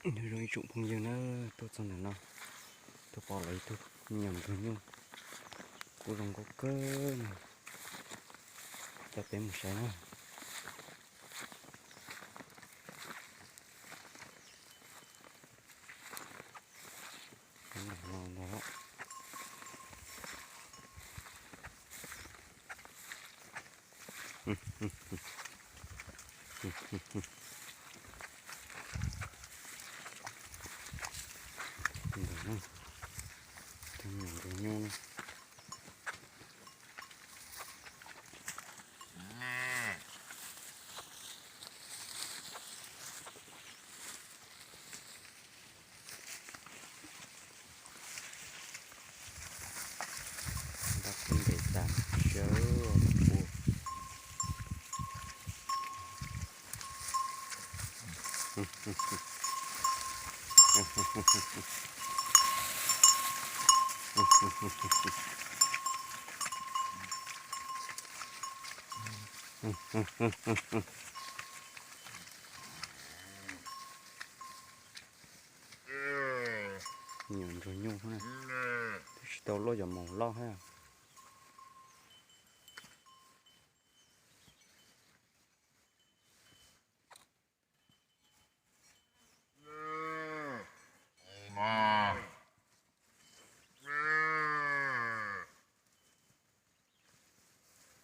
Nyob zoo ib tsoom phooj ywg na, tuaj txog ntawm no, tuaj pom lawv ib tug me nyuam ntsuag nyuj, kuj zoo nkauj kawg na. Coj peb mus saib na. Nram no ntag. Ntawm no, tus me nyuam ntsuag nyuj no. Ntab tib ntes tas sawv ua. Me nyuam ntsuag nyuj na, twb tsis tau luaj cov maum loj thiab.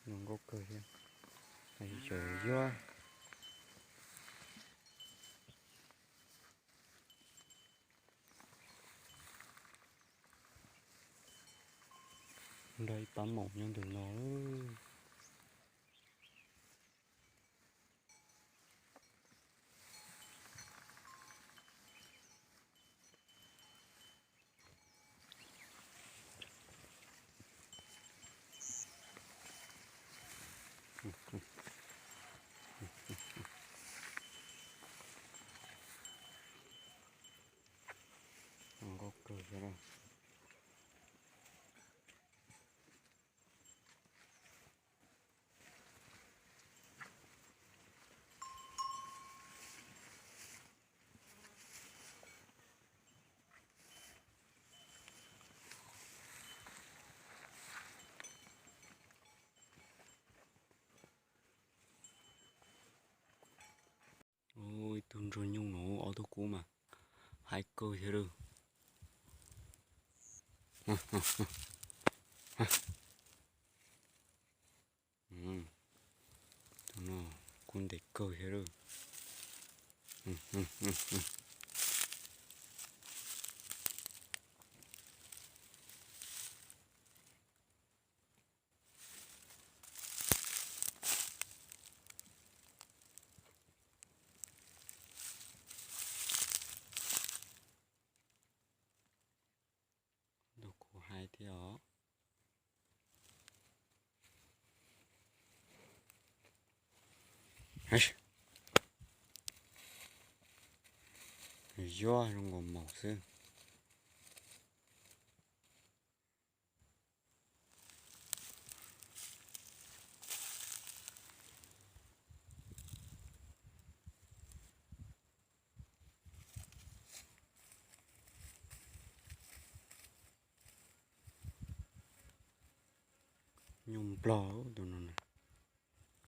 Zoo nkauj kawg thiab, tseem yuag. Nrog ib pab maum nyob ntawm no. Zoo nkauj kawg thiab. Ib tug ntsuag nyuj no, ob tug kub mas haib kawg thiab lawm. Tus no kub ntev kawg thiab lawm. Tus kuv hais thiab os. Yuav zoo nkaus maum xwb. Nyuj nplog tus no na.